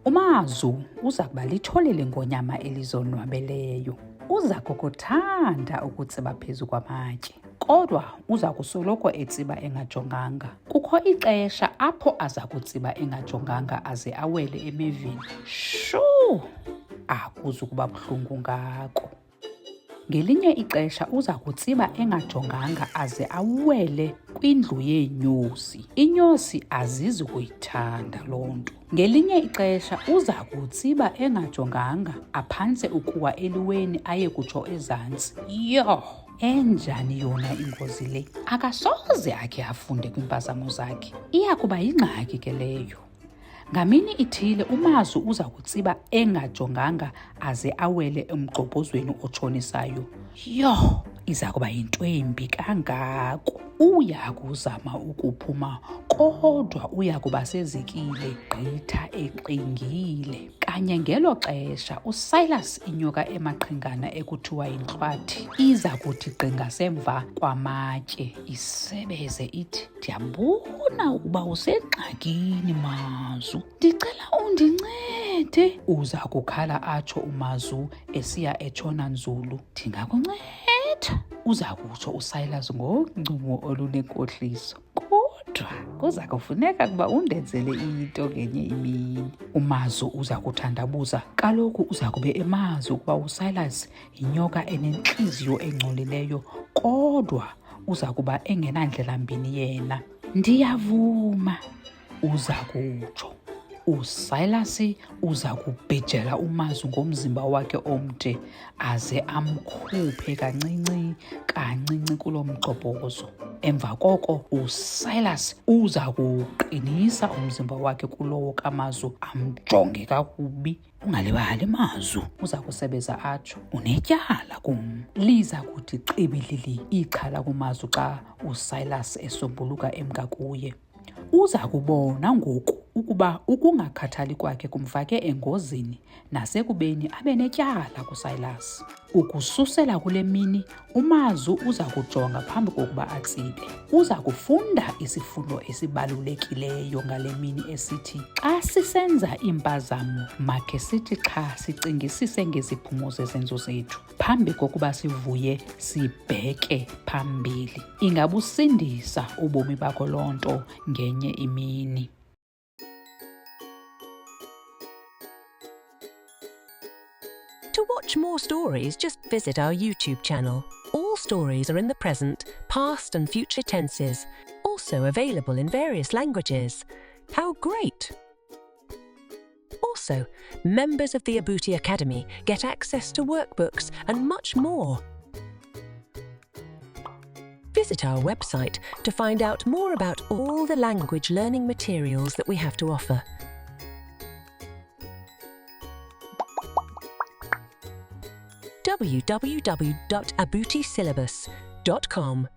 UMazu uza kuba lithole lengonyama elizonwabeleyo. Uza kukuthanda ukutsiba phezu kwamatye. Kodwa uza kusoloko etsiba engajonganga. Kukho ixesha apho aza kutsiba engajonganga aze awele emeveni. Shu! Akuzukuba buhlungu ngako. Ngelinye ixesha uza kutsiba engajonganga aze awele kwindlu yeenyosi. Inyosi azizi kuyithanda loo nto. Ngelinye ixesha uza kutsiba engajonganga aphantse ukuwa eliweni aye kutsho ezantsi. Yho! Enjani yona ingozi le? Akasoze akhe afunde kwiimpazamo zakhe. Iya kuba yingxaki ke leyo. Ngamini ithile uMazu uza kutsiba engajonganga aze awele emgxobhozweni otshonisayo. Yho, iza kuba yinto embi kangako. Uya kuzama ukuphuma kodwa uya kuba sezikile gqitha exingile. Kanye ngelo xesha uSilas inyoka emaqhingana ekuthiwa yintlwathi iza kuthi gqi ngasemva kwamatye isebeze ithi, Ndiyabona ukuba usengxakini Mazu, ndicela undincede. Uza kukhala atsho uMazu esiya etshona nzulu. Ndingakunceda, uza kutsho uSilas ngoncumo olunenkohliso. Kodwa kuza kufuneka ukuba undenzele into ngenye imini. UMazu uza kuthandabuza. Kaloku uza kube emazi ukuba uSilas yinyoka enentliziyo engcolileyo, kodwa uza kuba engenandlela mbini yena. Ndiyavuma, uza kutsho. USilas uza kubhijela uMazu ngomzimba wakhe omde aze amkhuphe kancinci kancinci kuloo mgxobhozo. Emva koko uSilas uza kuqinisa umzimba wakhe kulowo kaMazu amjonge kakubi. Ungalibali Mazu, uza kusebeza atsho. Unetyala kum. Liza kuthi xibilili ixhala kuMazu xa uSilas esombuluka emka kuye. Uza kubona ngoku ukuba ukungakhathali kwakhe kumfake engozini nasekubeni abe netyala kuSilas. Ukususela kule mini, uMazu uza kujonga phambi kokuba atsibe. Uza kufunda isifundo esibalulekileyo ngale mini esithi xa sisenza iimpazamo makhe sithi xha sicingisise ngeziphumo zezenzo zethu phambi kokuba sivuye sibheke phambili. Ingabusindisa ubomi bakho loo nto ngenye imini. To watch more stories, just visit our YouTube channel. All stories are in the present, past, and future tenses, also available in various languages. How great! Also, members of the Abuti Academy get access to workbooks and much more. Visit our website to find out more about all the language learning materials that we have to offer. www.abutisyllabus.com.